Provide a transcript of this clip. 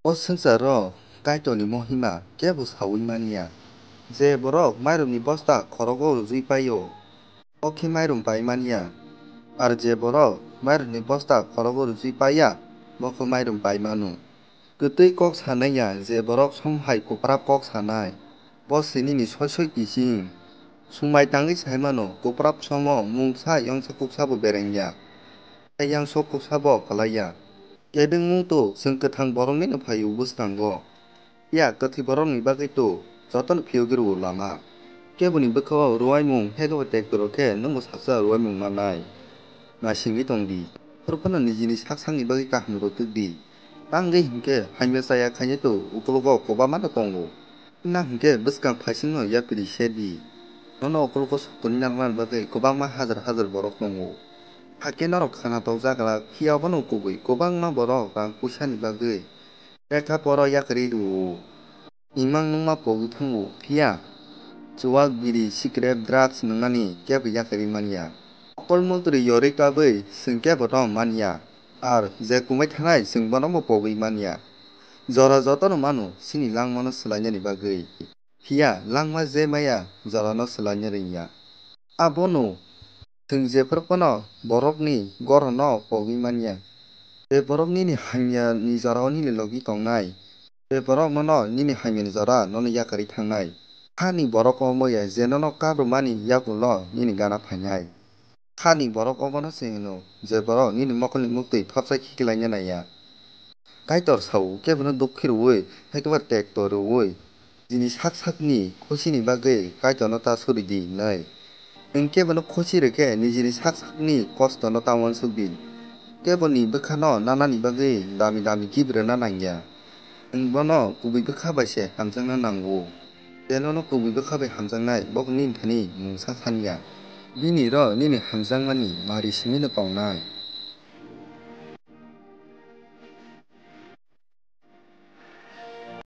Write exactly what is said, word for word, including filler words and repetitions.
O swngcharo Kaitorni mohima kebo saui man ya. Je borok mairumni bosta khorogo rwjui pai-o, bo khe mairum pai man ya. Ar je borok mairumni bosta khorogo rwjui pai ya, bo khe mairum pai mano. Kwtwi kok sanai ya je borok song hai kwprap kok sanai, bo se nini soi soi kising. Swngmai tangwi sai mano, kwprap somo mungsa yongsa kuksa bo bereng ya, tei yangso kuksa bo kwlai ya. Kebengmung to chwng kwthang boroknino phai-o bwskango. Phiya kwthwi borokni bagwi to jotono phiyogwi rw-o lama. Keboni bwkha-o rwuaimung hekebo tekto rw khe nwngbo saksa rwuaimung mannai. Naisingwi tong di. Phuru phano nijini sak sakni bagwi kaham rw twk di. Tangwi hinkhe hamya chaya khainai to ukologo kwbangma no tongo. Wngna hinkhe bwskang phaisingno yapri se di. Nono ukologo sok torwi narwknani bagwi kwbangma hajar hajar borok tongo. Hakhe norok khwnathok jaglak, phiya bono kubui kwbangma borok rang puisani bagwi lekha pora yakarwi rw-o. Imang nungma pogwi thango, phiya chuwak, biri, cigarette, drugs nungnani kebo yakarwi man ya. Mokol motri yorwi kabwi chwng kebo no man ya, ar je kumui thanai chwng bono bo pogwi man ya. Jora jotono mano chini langmano swlainani bagwi, phiya langma je maya jorano swlaina rwngya. Abono chwng jephru phano borokni gorono pogwi man ya. Je borok nini hamyani jorao nini logi tongnai, je borok nono nini hamyani jora nono yakarwi thangnai. Hani borok omo ya je nono kabrumani yagulo nini gana phainai. Hani borok obono se hwno, je borok nini mokolni muktwi thopsa khiklaina naiya. Kaitor sao, kebono dukhi rwui, haikhe ba tekto rwui, nijini sak sakni khosini bagwi Kaitorno ta suri di, hinwi. Nwng kebono khosi rwkhe nijini sak sakni kostono ta uansuk di. Keboni bwkhano nanani bagwi dami dami gift rwna nangya. Nwng bono kubui bwkha bai se hamjakna nango. Je nono kubui bwkha bai hamjaknai, bo nini thani mungsa sanya. Bini ro nini hamjakmani mari simi no tongnai.